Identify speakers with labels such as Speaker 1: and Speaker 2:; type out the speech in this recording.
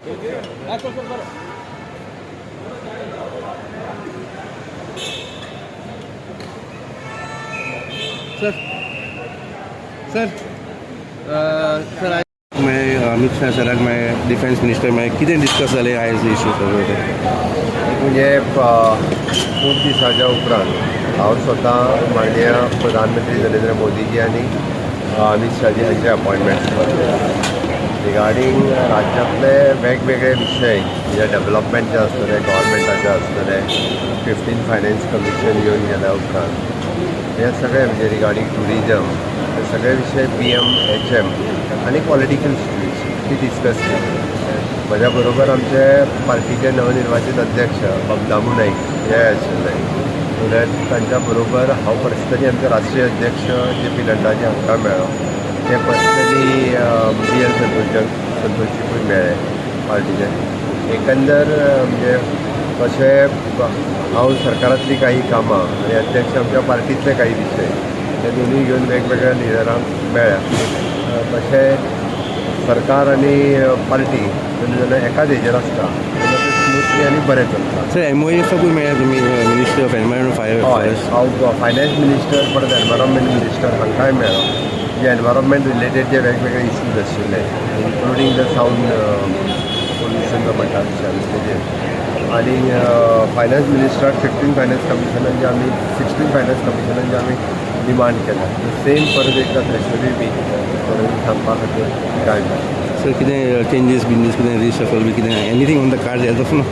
Speaker 1: Sir, sir, sir.
Speaker 2: मागीर अमित शाह सराक मागीर डिफेन्स मिनिस्टर मागीर कितें डिस्कस जालें आयज इशू सगळे ते?
Speaker 3: म्हणजे खूब दिसाच्या उपरांत हांव स्वता माननीय प्रधानमंत्री नरेंद्र मोदीजी आनी अमित शाहजी हांचे अपॉयंटमेंट रिगार्डींग राज्यांतले वेगवेगळे विशय जे डेवलपमेंटचे आसतले, गव्हर्मेंटाचे आसतले, 15 फायनान्स कमिशन येवन गेल्या उपरांत हे सगळे, म्हणजे रिगार्डींग ट्युरिजम, हे सगळे विशय पी एम, एच एम आनी पॉलिटिकल सिट्युएशन ती डिस्कस केली. म्हज्या बरोबर आमचे पार्टीचे नवनिर्वाचित अध्यक्ष बाब दामू नाईक हे आशिल्ले. सो that तांच्या बरोबर हांव पर्सनली आमचे राष्ट्रीय अध्यक्ष जे पी नड्डाजी हांकां मेळ्ळो. ते पर्सनली बी एल संतोषजीकूय मेळ्ळे पार्टीचे. एकंदर म्हणजे तशें हांव सरकारांतलीं काही कामां आनी अध्यक्ष आमच्या पार्टींतले काही विशय ते दोनूय घेवन वेगवेगळ्या लिडरांक मेळ्ळ्या. तशें सरकार आनी पार्टी दोनूय जाणां एकाच हेजेर आसता तेन्ना तें स्मुथली आनी बरें चलता.
Speaker 2: सर, एमओएफाकूय मेळ्ळा तुमी, मिनिस्ट्री ऑफ एनवायरमेंट, फायर,
Speaker 3: हय.
Speaker 2: फॉरेस्ट?
Speaker 3: हांव फायनान्स मिनिस्टर, परत एनवायरमेंट मिनिस्टर हांकांय मेळ्ळो. जे एनवायरमेंट रिलेटेड जे वेगवेगळे इश्यूज आशिल्ले, इन्क्लुडींग the sound pollution जो म्हणटा तशें आमी तेजेर, आनी फायनान्स मिनिस्टराक 15 फायनान्स कमिशनान जे आमी, 16 फायनान्स कमिशनान जे आमी डिमांड केला, सेम परत एकदां थंयसरूय बी करून सांगपा खातीर काय मेळ्ळें.
Speaker 2: सर, कितें चेंजीस बिंजीस, कितें रिशफल बी, कितें anything on the card as of now?